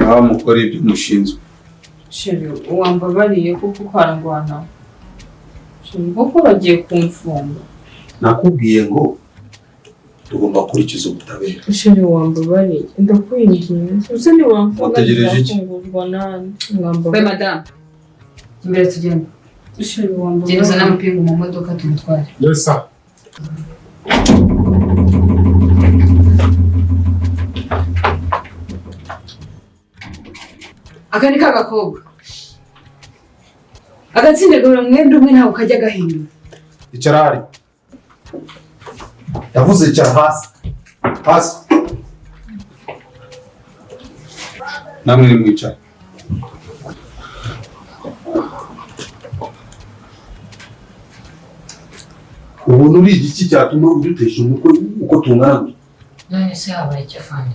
Aho mukora ibyo mushinzwe. Chéri, wambabariye kuko ukarangwana. Chéri, kuko bagiye kumfunga. Nakubwiye ngo tugomba gukurikiza ubutabera. Chéri, wambabariye, ndakwinginze. Ese ntiwamfunga Wategereje iki? nzafungurwa nande? We Mwambabariye. madamu, imbere tugenda. Chéri, Genda wambabariye. uzane amapingu mu modoka tumutware. Yes, sir. Aka ni ka gakobwa agatsinda gahora mwenda umwe, ntabwo kajya gahindura. Icara hari. Yavuze icara hasi. Hasi. Namwe nimwicara. Ubona uri igiki cyatuma udutesha umutwe uko tungana gutya? None se habaye icyo, afande?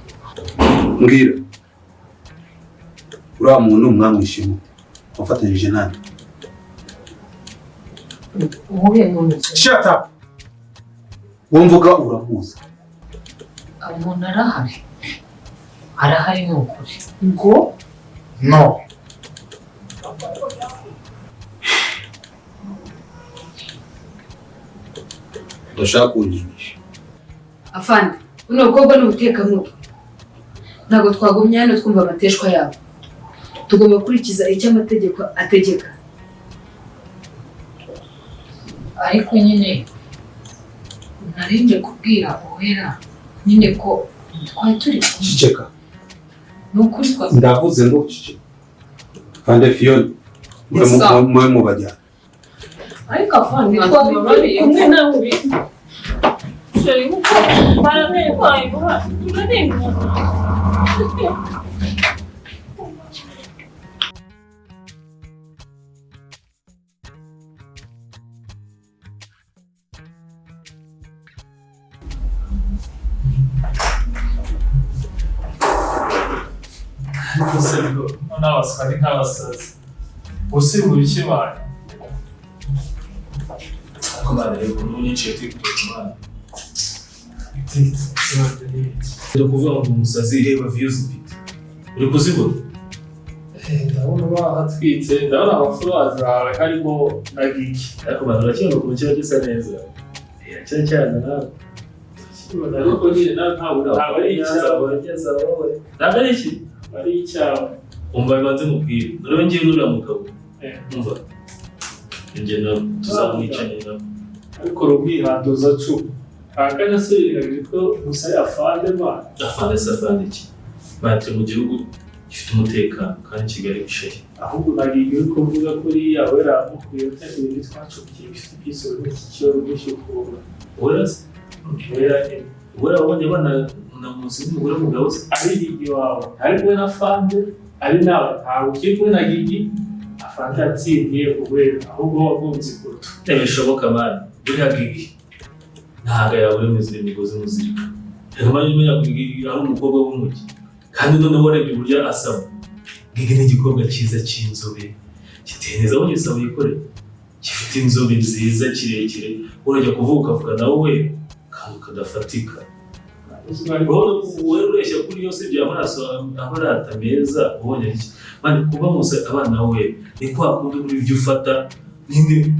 Mbwira. Uriya muntu mwamwishe mute? Wafatanyije nande? Uwuhe muntu se? Shut up! Uwo mvuga uramuzi. Umuntu arahari, arahari ni ukuri. Ngo? No. Udashaka kunyinisha. Afande, buno bukobwa ni ubutekamutwe. Ntabwo twagumye hano twumva amateshwa yabo. Tugomba gukurikiza icyo amategeko ategeka. Ariko nyine narinje kubwira Uwera nyine ko twari turi kumwe. Ceceka. Ni ukuri twa Ndavuze ngo ceceka. Fande Fiona, mwe Yes, sir. mwe mubajyana. Ariko afande, twari turi kumwe nawe. Chéri, kuko baramutwaye, turarengana. Ariko se bro, n'abaswa ni nk'abasazi. Ubu mu biki bana? Ariko mwana, reba ukuntu unyiciye TikTok, mwana. Ndi kuvuga ngo umusazi, reba views mfite. Uri kuzibona? Ndabona bahatwitse, ndabona amafollowers bawe harimo na Gigi. Ariko mwana, urakibona ukuntu kiba gisa neza. Kira cyane nawe. Ndakibona, ariko nyine nawe ntabwo ari icyawe. Ntabwo ari iki? Ari icyawe. Umva, bibanze mubwire. Noneho ngewe n'uriya mugabo. Umva. Njye nawe tuzamwicanye nawe. Ariko rumwihanduza cumu. Akanya se yirengagije ko gusa ari afande, man. Afande se afande iki? Mwana, turi mu gihugu gifite umutekano kandi Kigali ishaye. Ahubwo na Gigi uri kuvuga kuriya wera mukwiye cyangwa ibintu twacukiye bifite ubwisoro n'iki kibazo bw'ishyukura. Wera se? Wera nyine. Wera wabonye abana na muzi n'umugore w'umugabo se? Ari Gigi wawe, ari kumwe na Fande, ari nawe ntabwo ukiri kumwe na Gigi. Afande yatsindiye Uwera, ahubwo wagunze ipoto. Ntibishoboka, mwana. Buriya Gigi ntabwo yabura imigozi muzirika. Reka mwana, umenya ko Gigi ari umukobwa w'umujyi. Kandi noneho urebye uburyo asaba. Gigi ni igikobwa cyiza cy'inzobe. Giteye neza, abonye isabo yikoreye. Gifite inzobe nziza kirekire. Urajya kuvuga ukavuga nawe we akantu kadafatika. Wowe ureshya kuri yose bya maso abarata meza ubonye iki? Mani kuba musa abana we ni kwa kundi muri ibyo ufata nyine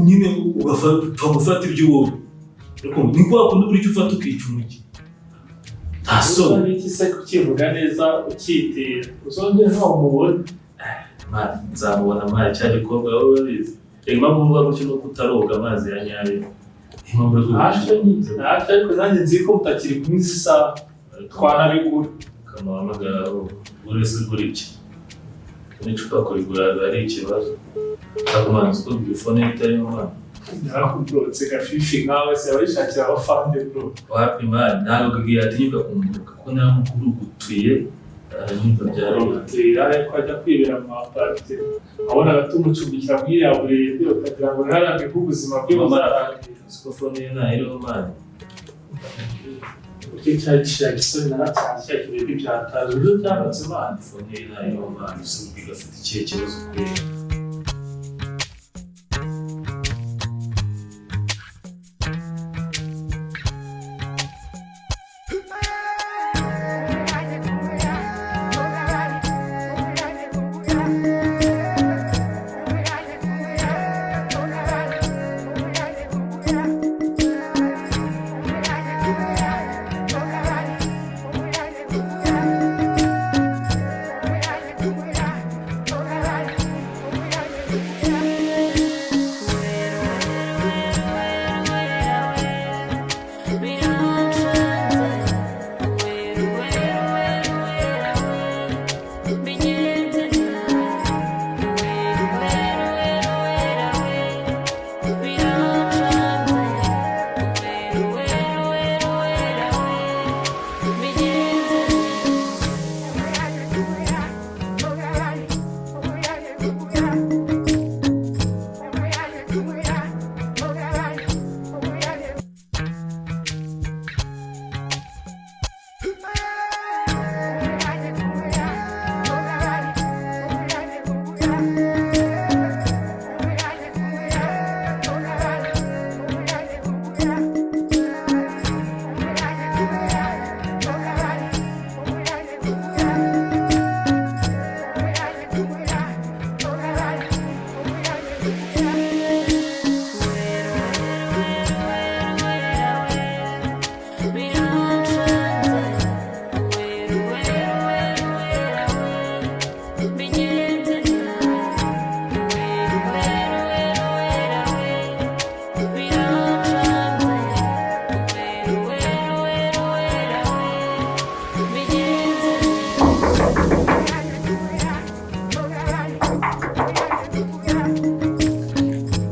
nyine ugafata gufata ibyo wowe. Ariko ni kwa kundi buri icyo ufata ukica umujyi. Nta soni. N'iki se kukivuga neza ukitera uzongere ntawe? Mani nzamubona, mani, cya gikobwa wowe urabizi. Reka impamvu mvuga gutyo nuko utaroga amazi ya nyayo. Impamvu uri Ntacyo nyine, ntacyo, ariko nanjye nzi ko mutakiri kumwe izi saha twanabigura. Kamuhamagara buri wese ugura ibye. N'icupa kurigura biba ari ikibazo. Ariko mani, uzi ko telefone ye itarimo, mani. Narakubrotse gafifi nkawe se wishakira abafande, bro. Wapi, mani, ntabwo Gigi yatinyuka kumbuka kuko naramukurugutuye aranyumva byarabaye. Utera ariko ajya kwibera mu aparite, wabonaga tumucumbikira muri iriya burende ukagira ngo ntarambe ko ubuzima bwe buzarangira. Uzi ko phone ye ntayiriho, mani. Uburyo cyari kiriya gisore naracyanze cya kintu byataje uburyo byanutse, mani. Phone ye ntayiriho, mani. Uzi ko Gigi afite ikihe kibazo kuri?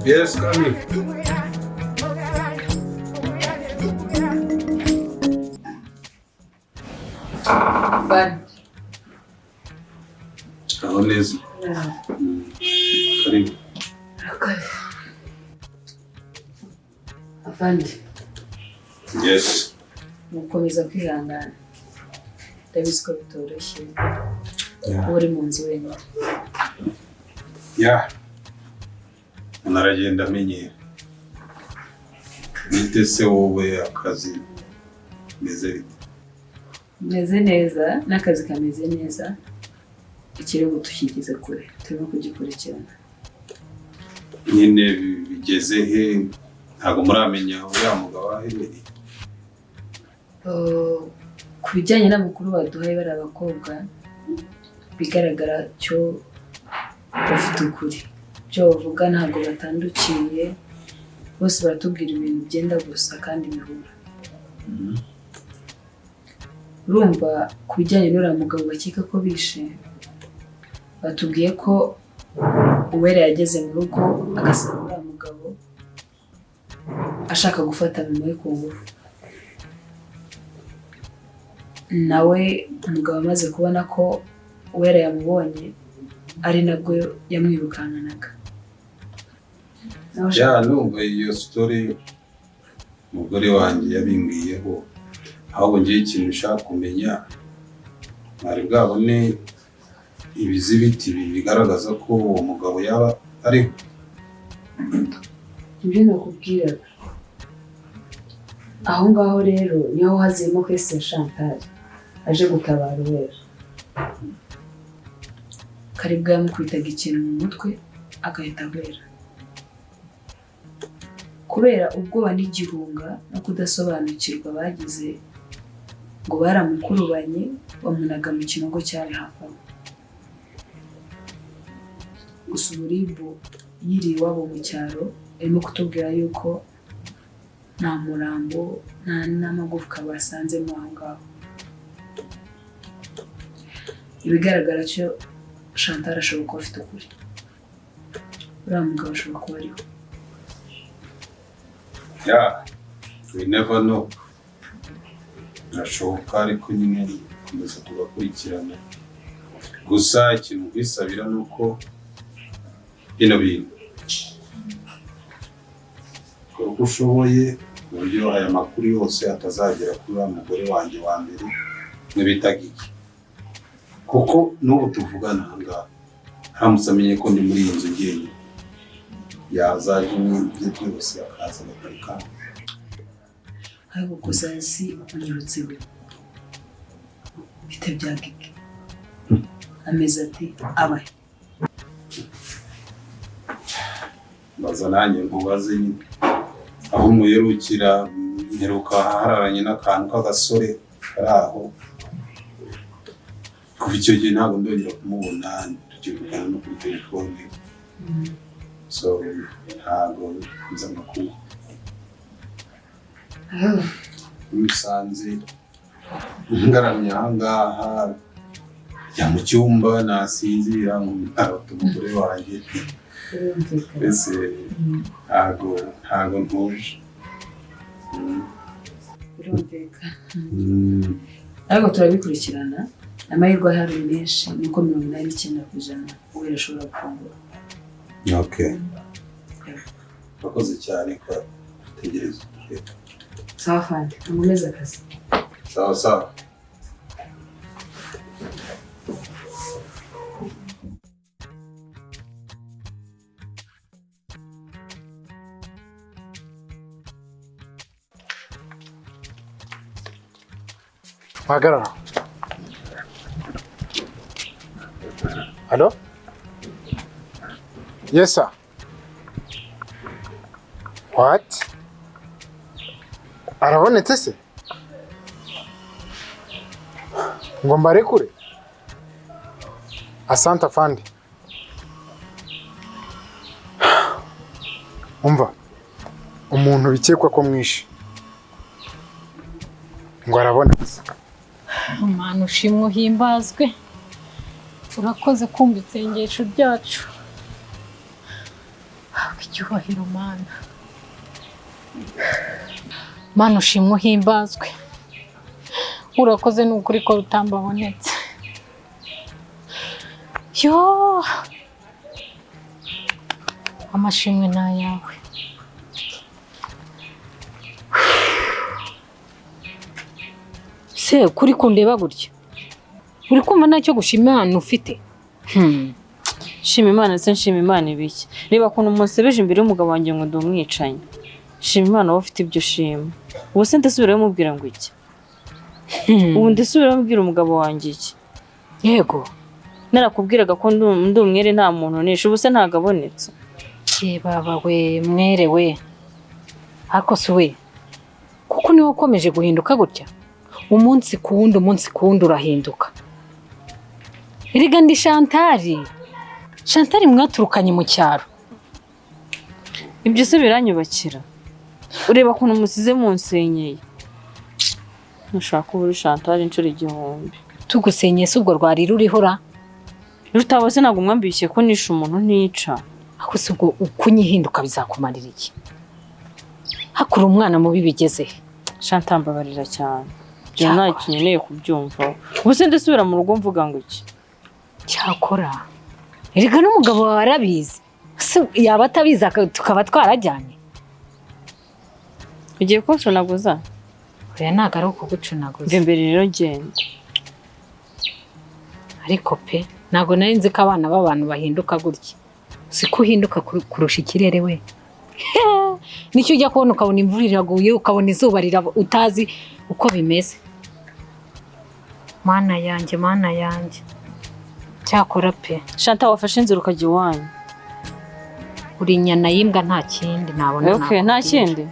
Yes, come in. Afande. Aho neza. Karibu. Afande, Yes. gukomeza kwihangana, ndabizi ko bitoroshye kuba uri mu nzu wenyine. Yeah. Umuntu aragenda amenyera. Bite se wowe, akazi meze bite? Meze neza, n'akazi kameze neza. Ikirego tukigeze kure, turimo kugikurikirana. Nyine bigeze he? Ntabwo muramenya uriya mugabo aherereye? Ku bijyanye n'amakuru baduhaye bari abakobwa, bigaragara cyo bafite ukuri. Ibyo bavuga ntabwo batandukiye, bose baratubwira ibintu byenda gusa kandi bihura. Urumva, ku bijyanye n'uriya mugabo bakeka ko bishe, batubwiye ko Uwera yageze mu rugo agasanga uriya mugabo ashaka gufata mama we ku ngufu. Nawe umugabo amaze kubona ko Uwera yamubonye, ari nabwo yamwirukankanaga. Nawe Yeah, numva iyo story umugore wanjye yabimbwiyeho. Ahubwo ngewe ikintu nshaka kumenya, mwari bwabone ibizibiti bigaragaza ko uwo mugabo yaba ariho? Ibyo nakubwiraga aho ngaho rero, niho haziyemo case ya Chantal aje gutabara Uwera. Karibwa yamukubitaga ikintu mu mutwe agahita ahwera kubera ubwoba n'igihunga no kudasobanukirwa bagize, ngo baramukurubanye bamunaga mu kinogo cyari hafi aho. Gusa ubu RIB yiriye iwabo mu cyaro irimo kutubwira yuko nta murambo, nta n'amagufwa basanzemo aho ngaho. Ibigaragara cyo Chantal ashobora kuba afite ukuri, uriya mugabo ashobora kuba ariho. Yeah, we never know, birashoboka, ariko nyine gukomeza tugakurikirana. Gusa ikintu nkwisabira ni uko bino bintu kora uko ushoboye ku buryo aya makuru yose atazagera kuri wa mugore wanjye wa mbere mwe bitaga iki, kuko n'ubu tuvugana aha ngaha, haramutse amenye ko ndi muri iyi nzu njyenyine, yazaje n'ibye byose akaza agaparika. Ariko gusa si unyibutse, we bite bya Gigi? Ameze ati abahe? Mbaza nanjye nkubaze nyine. Aho muherukira, mperuka hararanye n'akantu k'agasore kari aho. Kuva icyo gihe ntabwo ndongera kumubona, tukivugana no kuri telefone, so ntabwo nzi amakuru. Iyo usanze ngaramye aha ngaha, njya mu cyumba nasinzira nkarota umugore wanjye. Birumvikana. Mbese ntabwo ntuje. Birumvikana, ariko turabikurikirana. Amahirwe ahari menshi ni uko 89% Uwera ashobora gufungura. Okay, urakoze cyane kwa gutegereza. Sawa fande, nkomeze akazi. Sawa sawa. Hagarara. Hello? Yes, sir. What? Arabonetse se? Ngo mbarekure? Asante afande. Umva, umuntu bikekwa ko mwishe ngo arabonetse. Mana ushimwe uhimbazwe, urakoze kumva isengesho ryacu. Icyubahiro Mana. Mana ushimwe uhimbazwe. Urakoze ni ukuri ko rutambabonetse. Yo! Amashimwe ni ayawe. Se kuri kundeba gutya? Uri kumva ntacyo gushima Imana ufite? Shima Imana se nshima Imana ibiki? Reba ukuntu munsebeje imbere y'umugabo wanjye ngo ndi umwicanyi. Shima Imana wowe ufite ibyo ushima. Ubu se ndasubirayo mubwira ngo iki? Ubu ndasubirayo mubwira umugabo wanjye iki? Yego. Narakubwiraga ko ndi umwere nta muntu nishe, ubu se ntagabonetse. Ye baba we mwere we. Ariko si we. Kuko niwe ukomeje guhinduka gutya. Umunsi ku wundi, umunsi ku wundi urahinduka. Erega ndi Shantari. Shantari mwaturukanye mu cyaro. Ibyo se biranyubakira. Ureba ukuntu musize munsenyeye. Ntushaka kuba uri Shantari inshuro 1000. Tugusenyeye se ubwo rwari ruriho ra? Rutabo se ntabwo mwambishye ko nishe umuntu ntica. Ako se ubwo ukunyihinduka bizakumarira iki? Hakura umwana mubi bigeze. Shantari mbabarira cyane. Ibyo ntacyo nkeneye kubyumva. Ubu se ndasubira mu rugo mvuga ngo iki? Cyakora. Erega n'umugabo wawe arabizi. Se yaba atabizi tukaba twarajyanye. Ugiye kuncunaguza? Oya ntabwo ari ukugucunaguza. Mve mbere rero genda. Ariko pe ntabwo nari nzi ko abana b'abantu bahinduka gutya. Siko uhinduka kurusha ikirere we. Nicyo ujya kubona ukabona imvura iraguye, ukabona izuba rirava utazi uko bimeze. Mana yanjye, mana yanjye. Cyakora pe. Shanta wafashe inzira ukajya iwanyu. Uri inyana y'imbwa nta kindi nabona. Okay, nta kindi.